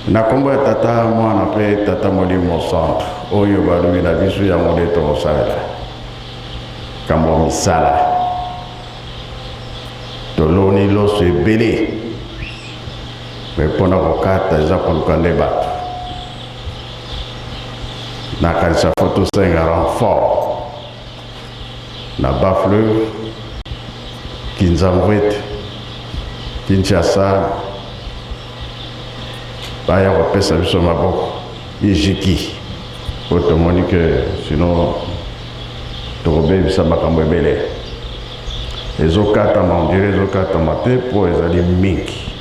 Na nkombo ya Tata, Mwana mpe Tata Molimo Santu, oyo balobi na biso yango nde tokosalela. Kambo ya misala, toloni loso ebele, me mpo na kokata eza koluka nde bato. Nakanisa fo tosenga renfort na Bas-Fleuve, Kinzamvuete, Kinshasa, baya kopesa biso maboko ijiki po tomoni ke sinon tokobebisa makambo ebele. Ezokatama, on dirait ezokatama te po ezali mingi.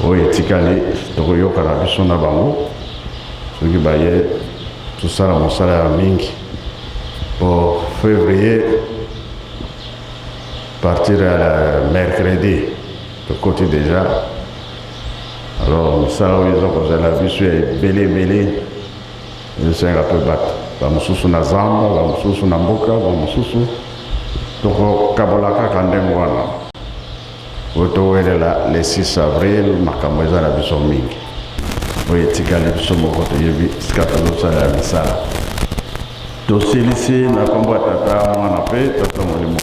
Oyo etikali tokoyokana biso na bango soki baye tosala mosala ya mingi po février partir ya mercredi tokoti déjà. Alors mosala oyo eza kozala biso ya ebele ebele, ezosenga mpe bato bamosusu na zamba, bamosusu na mboka, bamosusu tokokabola kaka ndenge wana. Oyo towelela le 6 avril, makambo eza na biso mingi. Oyo etikali biso moko toyebi sika tozosalela misala. Tosilisi na nkombo ya Tata, Mwana mpe Tata Molimo.